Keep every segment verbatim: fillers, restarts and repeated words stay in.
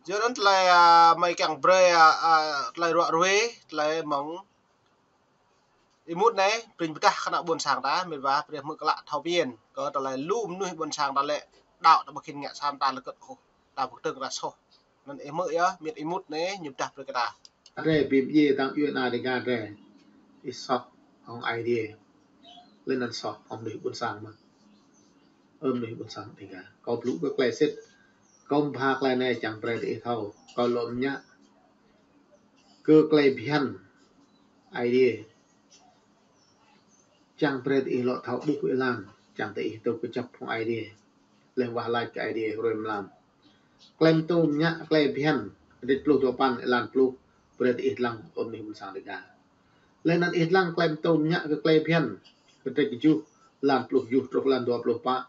Yua anŭn tơlơi, a, mơi kiăng brơi, a, a, tơlơi ruă ruê, tơlơi mơ̆ng ih mŭt anai, prin pơdah kơ ană ƀôn sang ta, mĭt wa, brơi hmư̆ klă thâo pơmĭn, kơ tơlơi lu mơnuih ƀôn sang ta lĕ, đaŏ ta ƀu khĭn ngă sang ta lơkơt ôh, ta ƀu tơ̆ng ta soh. Anŭn ih hmư̆ yơh, mĭt ih mŭt anai, ñu pơdah brơi kơ ta. Adai, bim ye tang yua na Dega adai. Ih soh hăng Aê Diê. Lĕ anŭn soh hăng mơnuih ƀôn sang mơ̆n. Ơ mơnuih ƀôn sang Dega. Kâo blŭ kơ tơlơi sĭt. Kâo pơhiăp tơlơi anai čang brơi tơ ih thâo. Kâo lŏ mơñă kơ tơlơi phiăn Aê Diê. Čang brơi tơ ih lŏ thâo ƀuh ih lăng. Čang tơ ih tŭ kơjăp hăng Aê Diê. Lĕ wah lač kơ Aê Diê hrơi mlam. Tơlơi pơtô mơñă tơlơi phiăn, kơdrêč pluh dua păn, êlan pluh, brơi tơ ih lăng ơ mơnuih ƀôn sang Dega. Lĕ anŭn ih lăng tơlơi pơtô mơñă kơ tơlơi phiăn, kơdrêč kơjuh, êlan pluh kơjuh truh êlan dua pluh pă.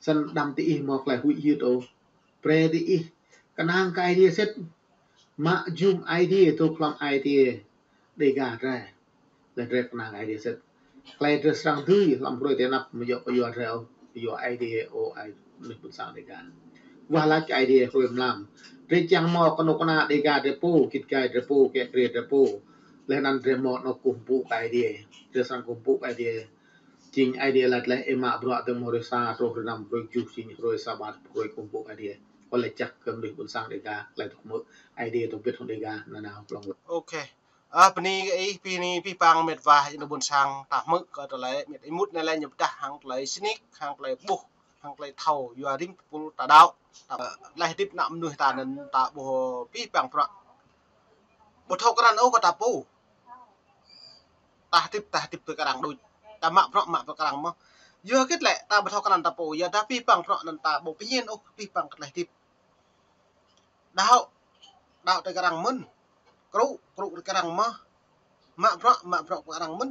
Săn đăm tơ ih mơ̆ tơlơi huĭ hyưt ôh. Brơi tơ ih kơnang kơ Aê Diê sĭt. Mă jum Aê Diê, tŭ hlăm Aê Diê Dega drơi. Lĕ drơi kơnang Aê Diê sĭt. Tơlơi drơi srăng dưi hlăm hrơi tơ anăp mơ̆ yua kơ yua drơi ôh, yua Aê Diê ơ Aê mơnuih ƀôn sang Dega. Wah lač kơ Aê Diê hrơi mlam. Drơi čang mơ̆ kơnuk kơna Dega drơi pô, git gai drơi pô, kiă kriê drơi pô. Lĕ anŭn drơi mơ̆ anŏ kơkuh pơpŭ kơ Aê Diê. Drơi srăng kơkuh pơpŭ kơ Aê Diê. Jing Aê Diê lač lĕ ih mă bruă tơm hrơi sa truh hrơi năm hrơi kơjuh jing hrơi Sabat hrơi kơkuh pơpŭ Aê Diê. Kâo laĭ čăk kơ mơnuih ƀôn sang Dega, tơlơi tŭ hmư̆ Aê Diê tŭ pĭt hăng Dega nanao plŏng. Ôkê. A, bơni kơ ih, bơni abih bang mĭt wa, ih ană ƀôn sang ta hmư̆ kơ tơlơi mĭt ih mŭt anai lĕ ñu pơdah hăng tơlơi sĭt nik, hăng tơlơi ƀuh, hăng tơlơi thâo, yua rĭm tơpul ta đaŏ. Ta, tơlơi hơdip ană mơnuih ta anŭn ta ƀuh abih bang bruă. Ƀu thâo krăn ôh kơ ta pô. Ta hơdip, ta hơdip tui kơ arăng đôč. Ta mă bruă, mă bruă kơ arăng mơ̆n. Yua hơget lĕ, ta ƀu thâo krăn ta pô, yua dah abih bang bruă anŭn ta ƀu pơmĭn ôh, abih bang tơlơi hơdip. Đaŏ, đaŏ tui kơ arăng mơ̆n. Krŭ, krŭ tui kơ arăng mơ̆n. Mă bruă, mă bruă kơ arăng mơ̆n.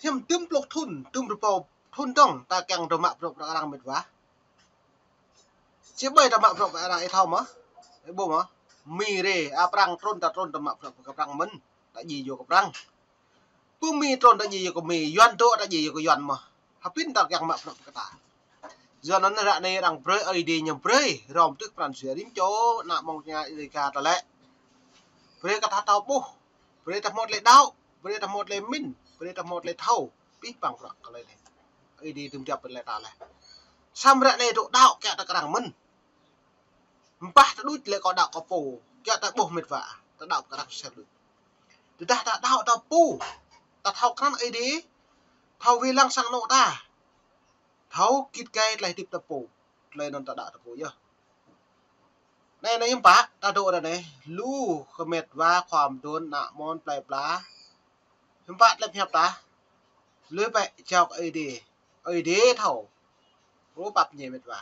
Hiư̆m dŭm pluh thŭn, dŭm rơbâo thŭn dơ̆ng, ta kiăng dŏ mă bruă kơ arăng mĭt wa. Či ƀai ta mă bruă kơ arăng ih thâo mơ̆? Ih ƀuh mơ̆? Mi rê, a, prăng trŭn ta trŭn ta mă bruă kơ prăng mơ̆n. Ta djai yua kơ prăng. Pơ mi trŭn ta djai yua kơ mi, yuan dŏ ta djai yua kơ yuan mơ̆n. Hơpĭn ta kiăng mă bruă kơ ta. Yua anŭn ră anai arăng brơi, Aê Diê ñu brơi, hrŏm tŭ pran jua rĭm čô, ană mơ̆ng tơngia Dega ta lĕ. Brơi kơ ta thâo ƀuh, brơi ta hmâo tơlơi đaŏ, brơi ta hmâo tơlơi pơmĭn, brơi ta hmâo tơlơi thâo, abih bang bruă kơ tơlơi anai. Aê Diê tŭm tiăp brơi lĕ ta lĕ. Samơ̆ ră anai dŏ đaŏ kiăng ta kơ arăng mơ̆n. Ƀah ta đôč lĕ kâo đaŏ kơ pô, kiăng ta ƀuh mĭt wa, ta đaŏ kơ arăng sĭt đôč. Tơdah ta đaŏ ta pô, ta thâo krăn Aê Diê, thâo wai lăng sang anŏ ta, thâo git gai tơlơi hơdip ta pô, tơlơi anŭn ta đaŏ ta pô yơh. Anai, anai hiư̆m pă, ta dŏ ră anai, lu kơ mĭt wa khua mơdôn, ană mơ̆n, plơi pla. Hiư̆m pă tơlơi pơhiăp ta. Lui bĕ jao kơ Aê Diê. Aê Diê thâo. Ơ pap ñe mĭt wa.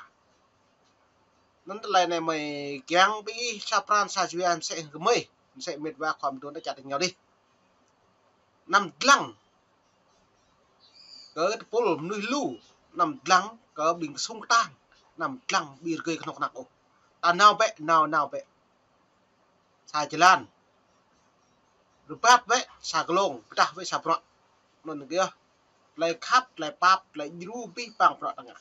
Anŭn tơlơi anai mơi kiăng ƀing ih sa pran sa jua mơsĕ hăng gơmơi. Mơsĕ mĭt wa khua mơdôn ta čăt tơña dih. Anăm dlăng kơ tơpul mơnuih lu. Anăm dlăng kơ ƀing kơsŭng kơtang. Anăm dlăng ƀing rơgơi kơnuk kơna ôh. Ta nao bĕ, nao, nao bĕ. Sa jơlan. Rơbat bĕ sa glông, pơdah bĕ sa bruă. Anŭn kiăng. Tơlơi khăp, tơlơi pap, tơlơi djru abih bang bruă ta ngă.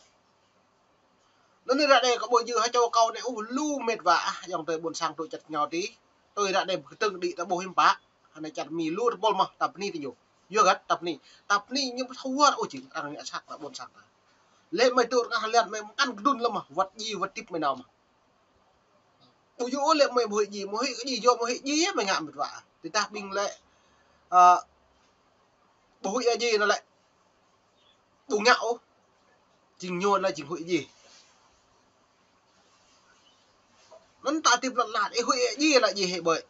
Anŭn ră anai kâo ƀu djơ̆ hơčâo kâo anai ôh, lu mĭt wa ah, ayŏng adơi ƀôn sang dŏ čăt tơña dih. Tui ră anai pơkơdơ̆ng đĭ ta ƀuh hiư̆m pă. Hơnai čăt mi lu tơpul mơ̆n, ta bơni tơ ñu. Yua hơget ta bơni. Ta bơni ñu ƀu thâo wơr ôh jing, arăng ngă sat ta ƀôn sang ta. Lĕ mơi dŏ rơngah lĕ mơi mơkăn kơdŭn lăm mơ̆n, wơ̆t djai wơ̆t hơdip mơi nao mơ̆n. Ƀu djơ̆ ôh lĕ mơi ƀu huĭ djai, mơi huĭ kơ djai, yua mơi huĭ djai mơi ngă mĭt wa. Tơdah ƀing lĕ, ơ, ƀu huĭ djai anŭn lĕ ƀu ngă ôh. Jing ñu anŭn jing huĭ djai. Anŭn ta hơdip lŏn ala, ih huĭ djai lĕ djai hĭ ƀơi.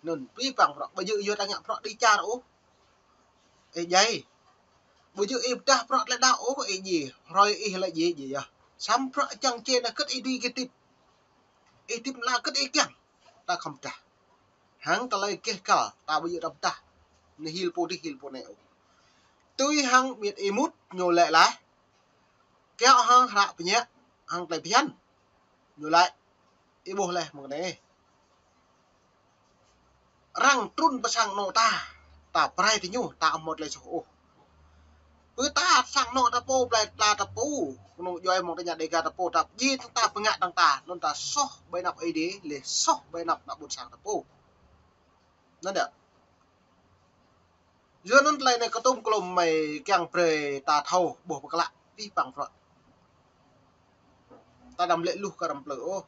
Anŭn abih bang bruă, ƀu djơ̆ yua ta ngă bruă dêh čar ôh. Ih djai. Ƀu djơ̆ ih pơdah bruă tơlơi đaŏ ôh, ih djai. Hrơi ih lĕ djai, djai yơh. Samơ̆ bruă čang čê anai kơ̆t ih dưi kơ hơdip. Ih hơdip anŭn kơ̆t ih kiăng. Ta khŏm pơdah. Hăng tơlơi gêh gal, ta ƀu djơ̆ ta pơdah. Anai hil pô dih, hil pô anai ôh. Tui hăng mĭt ih mŭt ñu lĕ laih. Kiaŏ hăng hră pơñă, hăng tơlơi phiăn. Ñu laĭ, ih ƀuh laih mơ̆ng anai. Arăng trŭn pơ sang anŏ ta, ta pơrai tơ ñu, ta ƀu hmâo tơlơi soh ôh. Ƀu ta sang anŏ ta pô, plei pla ta pô, kơnung djuai mơ̆ng tơña Dega ta pô, ta pơjing ta pơngă dơ̆ng ta, anŭn ta soh ƀơi anăp Ơi Adai, lĕ soh ƀơi anăp ană ƀôn sang ta pô. Anŭn yơh. Yua anŭn tơlơi anai kơtum kơlom mơi kiăng brơi ta thâo ƀuh pơklă pih pang prăk. Ta đăm lĕ luh kơ arăng plư ôh.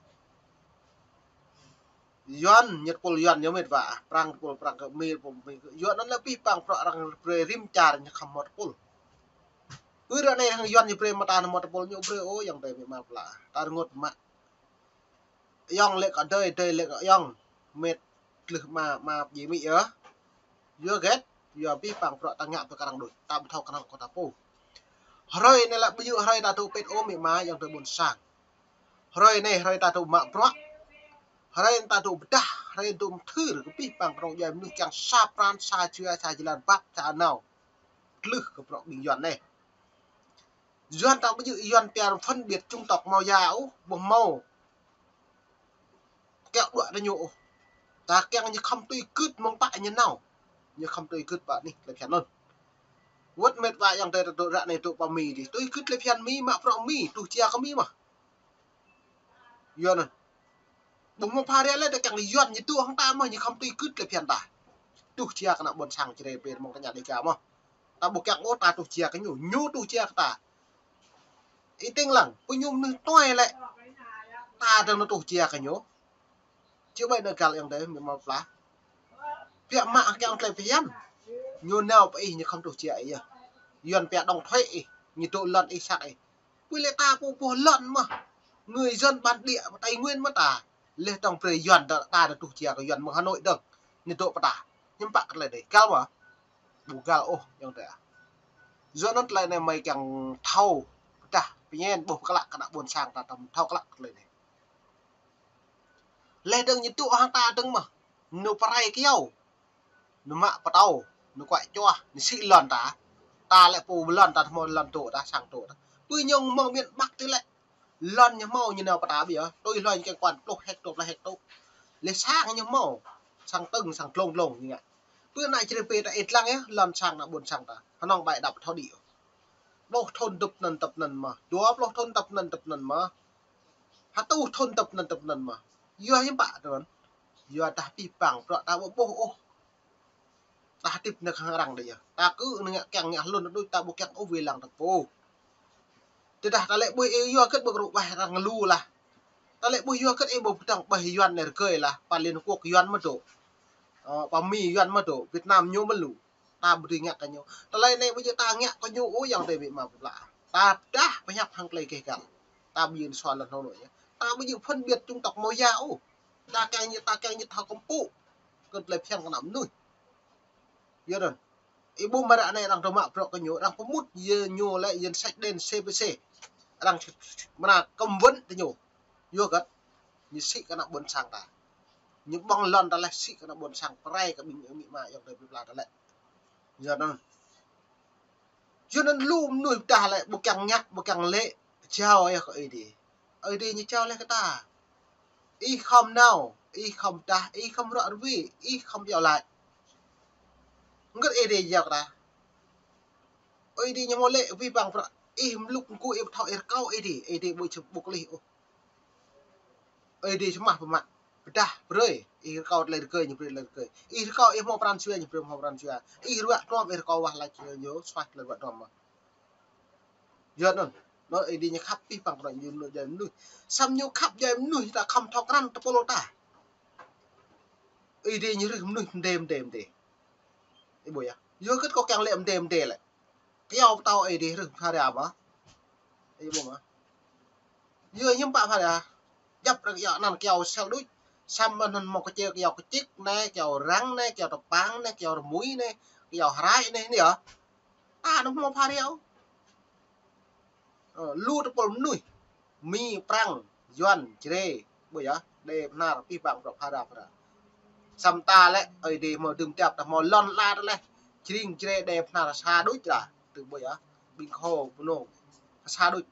Yuan ñu tơpul Yuan ñu mĕt wa, Prang tơpul Prang, Mi tơpul Mi. Yua anŭn lĕ pih pang prăk arăng brơi rĭm čar ñu khŏm mơ̆ tơpul. Ư ră anai hăng Yuan ñu brơi mơta ñu mơ̆ tơpul ñu brơi ôh, ayŏng adơi amĭ ama pla. Ta rơngot mă. Ayŏng lĕ kơ adơi, adơi lĕ kơ ayŏng. Mĕt tlưh ama, ama pơjing amĭ yơh. Yua hơget, yua pih pang prăk ta ngă pơ kơ arăng đôč, ta ƀu thâo kơnơ̆ng kơ ta pô. Hrơi anai lĕ ƀu djơ̆ hrơi ta tŭ pĭt ôh amĭ ama ayŏng adơi ƀôn sang. Hrơi anai, hrơi ta tŭ mă prăk. Hrơi ta tŭ pơdah, hrơi ta tŭ mơthưr kơ pih pang kơnung djuai mơnuih kiăng sa pran, sa jua, sa jơlan bap, sa nao. Tlưh kơ prăk ƀing Yuan anai. Yuan ta ƀu djơ̆ Yuan pia phân biệt chủng tộc mâo ya ôh, ƀu hmâo. Kiăng đuaĭ tơ ñu ôh. Ta kiăng ñu khŏm tui gưt mơ̆ng pă ñu nao. Ñu khŏm tui gưt pă anih tơlơi phiăn anŭn. Wơ̆t mĕt wa ayŏng adơi ta tŭ ră anai tŭ pơ Mi dih. Tui gưt tơlơi phiăn Mi, mă prăk Mi, tuh jia kơ Mi mơ̆n. Yua anŭn. Ƀu hmâo pha ria lĕ ta kiăng Yuan ñu tŭ hăng ta mơ̆n, ñu khŏm tui gưt tơlơi phiăn ta. Tuh jia kơ ană ƀôn sang Jrai pơ mơ̆ng tơña Dega mơ̆n. Ta ƀu kiăng ôh ta tuh jia kơ ñu, ñu tuh jia kơ ta. Ih tĭng lăng, pơ ñu mơnuih tuai lĕ. Ta dơ̆ng ñu tuh jia kơ ñu. Či ƀai anŭn găl ayŏng adơi amĭ ama pla. Biă mă kiăng tơlơi phiăn. Ñu nao pơ ih ñu khŏm tuh jia ih yơh. Yuan pia đóng thuế ih, ñu dŏ lŏn ih sat ih. Ƀu lĕ ta pô ƀuh lŏn mơ̆n. Người dân bản địa Tây Nguyên mơ̆n ta. Lĕ tŏng brơi Yuan ta, ta dŏ tuh jia kơ Yuan mơ̆ng Hà Nội dơ̆ng. Ñu dŏ pơ ta. Hiư̆m pă kơ tơlơi anai. Găl mơ̆n. Ƀu găl ôh ayŏng adơi. Yua anŭn tơlơi anai mơi kiăng thâo pơdah pơñen ƀuh pơklă kơ ană ƀôn sang ta, ta thâo pơklă kơ tơlơi anai. Lĕ dơ̆ng ñu tŭ hăng ta dơ̆ng mơ̆n. Ñu pơrai kyâo. Ñu mă pơtâo. Ñu kuai čuah. Ñu sĭ lŏn ta. Ta lĕ pô lŏn ta hmâo lŏn dŏ ta, sang dŏ ta. Pơ ñu mơ̆ng miền Bắc tơ lĕ. Lŏn ñu hmâo ñu nao pơ ta ƀiă. Tui hloi ñu kiăng kuan pluh héc, dua pluh héc tŭ. Lĕ sang ñu hmâo. Sang tơ̆ng, sang dlông dlông ñu ngă. Pơ anai Jrai pơ ta ih lăng yơh, lŏn sang ană ƀôn sang ta. Hơnơ̆ng ƀai đăp thâo đĭ. Pluh thŭn tơ̆p anŭn tơ̆p anŭn mơ̆n. Dua pluh thŭn tơ̆p anŭn tơ̆p anŭn mơ̆n. Hơtuh thŭn tơ̆p anŭn tơ̆p anŭn mơ̆n. Yua hiư̆m pă tơ̆n. Yua dah pih pang prăk ta ƀu ƀuh ôh. Ta hơdip nao hăng arăng dih yơh. Ta kơ nao ngă kiăng ngă hlŭn đôč ta ƀu kiăng ôh wai lăng ta pô. Tơdah ta lĕ ƀuh ih yua hơget ƀu kơnuk ƀah arăng lu lah. Ta lĕ ƀuh yua hơget ih ƀu pơdơ̆ng ƀơi Yuan anai rơgơi lah. Pơ Liên Hợp Quốc Yuan mơ̆ dŏ. Ơ, pơ Mi Yuan mơ̆ dŏ. Việt Nam ñu mơ̆ lu. Ta ƀu dưi ngă kơ ñu. Tơlơi anai ƀu djơ̆ ta ngă kơ ñu ôh ayŏng adơi amĭ ama pla. Ta pơdah pơhiăp hăng tơlơi gêh găl. Ta ƀu dưi sua lŏn hnong anŭn yơh. Ta ƀu dưi phân biệt chủng tộc mâo ya ôh. Ta kiăng ñu, ta kiăng ñu thâo kơmpŭ. Kơ tơlơi phiăn kơ ană mơnuih. Yua anŭn. Ih ƀuh mơ̆ ră anai arăng dŏ mă prăk kơ ñu, arăng pơmŭt yơh ñu lĕ danh sách đen C P C. Arăng mơna cấm vận tơ ñu. Yua hơget ñu sĭ kơ ană ƀôn sang ta. Ñu ƀơ̆ng lŏn ta lĕ sĭ kơ ană ƀôn sang pơrai kơ ƀing amĭ ama ayŏng adơi amĭ pla ta lĕ. Yua anŭn. Yua anŭn lu mơnuih pơdah lĕ ƀu kiăng ngă, ƀu kiăng lĕ, jao yơh kơ Ơi Adai. Ơi Adai ñu jao lĕ kơ ta. Ih khŏm nao, ih khŏm pơdah, ih khŏm ră ruai, ih khŏm iâu laĭ. Hơget Ơi Adai jao kơ ta. Ơi Adai ñu hmâo lĕ pih pang prăk, ih mlŭk mgu ih ƀu thâo ih rơkâo Ơi Adai, Ơi Adai ƀu čơp ƀu klih ôh. Ơi Adai čơmah pơmă, pơdah brơi, ih rơkâo tơlơi rơgơi ñu brơi tơlơi rơgơi. Ih rơkâo ih hmâo pran jua ñu brơi hmâo pran jua. Ih ruă hrom ih rơkâo wah lač ñu suaih tơlơi ruă hrom mơ̆n. Yua anŭn, anŭn Ơi Adai ñu khăp pih pang kơ ană djuai mơnuih. Samơ̆ ñu khăp djuai mơnuih ta khŏm thâo krăn tơpul ta. Ơi Adai ñu rưh mơnuih mơdê mơdê mơdê. Ih ƀuh yơh. Yua hơget kâo kiăng lĕ mơdê mơdê lĕ. Kyâo pơtâo Ơi Adai rưh pha ria mơ̆n. Ih ƀuh mơ̆n. Yua hiư̆m pă pha ria. Djŏp arăng yua anăn kyâo sel đôč. Samơ̆ anăn hmâo kơčĕ kyâo kơčĭk anai, kyâo răng anai, kyâo tơpang anai, kyâo rơmui anai, kyâo hrai anai, anai yơh. Ta anŭn hmâo pha ria ôh. Ơ, lu tơpul mơnuih. Mi, Prăng, Yuan, Jrai, ƀuh yơh, Đê, Bơhnar, pih pang prăk pha ria pha ria. Samơ̆ ta lĕ, Ơi Adai hmâo dưm tiap ta hmâo lŏn ala ta lĕ. Jring, Jrai, Đê, Bơhnar sa đôč lah. Tơ ƀuh yơh, ƀing Kho, Bunong. Sa đôč.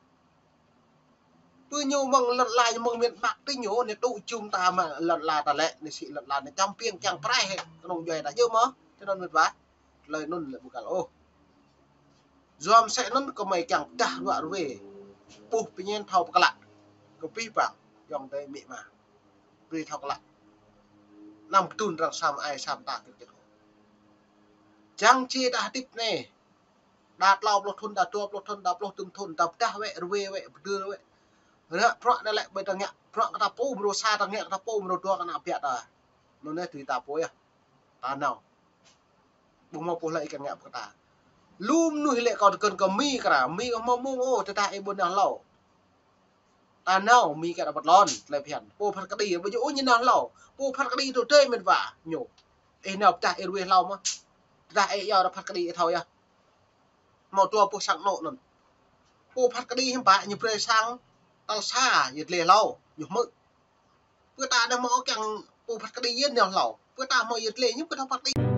Pơ ñu mơ̆ng lŏn ala ñu mơ̆ng miền Bắc tơ ñu, ñu tŭ jum ta mă lŏn ala ta lĕ, ñu sĭ lŏn ala ñu čăm piêng kiăng pơrai hĕ kơnung djuai ta djơ̆ mơ̆n, tơ anŭn mĕt wa. Tơlơi anŭn lĕ ƀu găl ôh. Yua mơsĕ anŭn kơmơi kiăng pơdah ruă ruê. Ƀuh pơñen thâo pơklă. Kơ pih bang, yŏng tơi mĭ ma. Brơi thâo klă. Anăm kơdŭn arăng sa mơai sa mơta kơ kơ. Čang či đa hơdip anai. Đa klâo pluh thŭn, đa dua pluh thŭn, đa pluh dŭm thŭn, đa pơdah wĕ, ruê wĕ, pơdơ̆ng wĕ. Ră prăk anai lĕ ƀơi ta ngă, prăk kơ ta pô mrô sa, ta ngă kơ ta pô mrô dua kơ ană biă ta. Anŭn anai tui ta pô yơh. Ta nao. Ƀu hmâo pô hlơi kiăng ngă pơ kơ ta. Lu mơnuih lĕ kâo tơkơn kơ Mi kơ ra, Mi kơ hmâo mông ôh, tơdah ih ƀu nao hlâo. Ta nao, Mi kơ ra pơtlon, tơlơi phiăn. Pô phat kơđi, ƀu djơ̆ ôh ñu nao hlâo. Pô phat kơđi tŭ tơi mĭn wa, ñu. Ih nao pơdah ih ruê hlâo mơ̆. Tơdah ih iâu ra phat kơđi ih thâo yơh. Hmâo dua boh sang anŏ anŭn. Pô phat kơđi hiư̆m pă ñu brơi sang tal sa, yơh tơlơi hlâo, ñu hmư̆. Pơ ta anai hmâo kiăng pô phat kơđi yơh nao hlâo. Pơ ta hmâo yơh tơlơi ñu pơ ta phat kơđi.